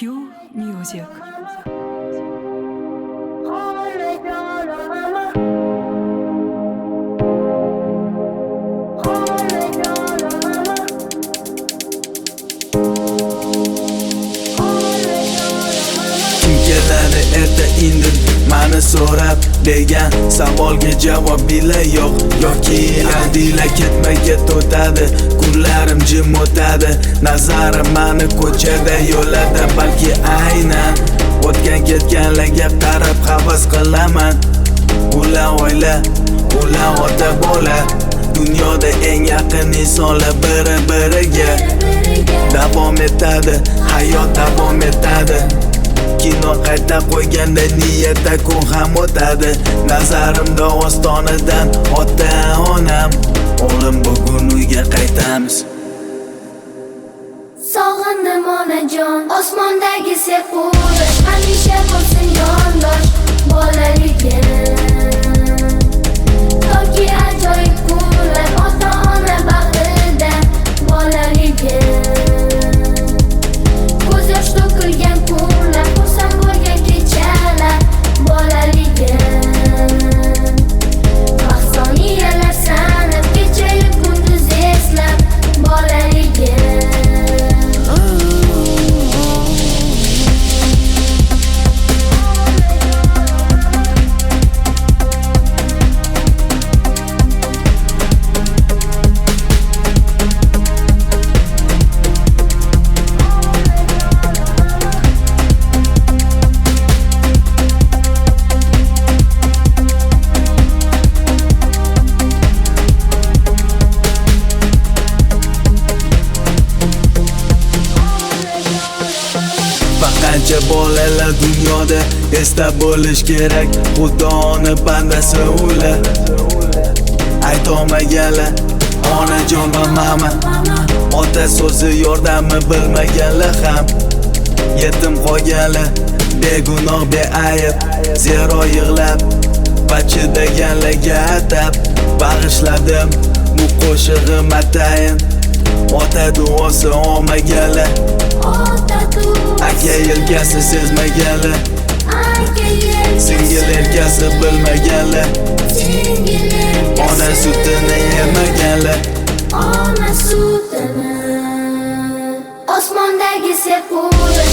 Q Music. Kim keladi erta indin mani so'rab degan savolga javob bila yo'q yoki adila ketma-ket o'tadi, kunlarim jim o'tadi, nazarim mani ko'chada yo'lada, balki aynan o'tgan ketganlarga qarab havas qilaman. Ular oila, ular ota bola, dunyoda eng yaqin insonlar biri-biriga. Davom etadi, hayot davom etadi. Kino qayta qo'yganda niyatda kun ham o'tadi. Nazarimda ostonadan ota-onam, o'g'lim bugun uyga qaytamiz. Sog'indim onajon, osmondagi serquyosh, hamisha bo'lsin yondosh bolaligim. Toki ajoyib kunlar ota-ona bag'rida bolaligim. Ko'z yosh to'kilgan kunlar, xursand bo'lgan kechalar bolaligim. Baxt soniyalar sanab, kechayu kunduz eslab bolaligim. Qancha bolalar dunyoda esda bo'lish kerak, Xudoni bandasi ular. Aytolmaganlar onajon va mama, ota so'zi yordamni bilmaganlar ham, yetim qolganlar begunoh beayb, zero yig'lab va chidaganlarga atab bag'ishladim bu qo'shig'im atayin. Ota duosi olmaganlar, aka yelkasi sezmaganlar, singil erkasi bilmaganlar, ona sutini yemaganlar. Ona sutini. Osmondagi serquyosh.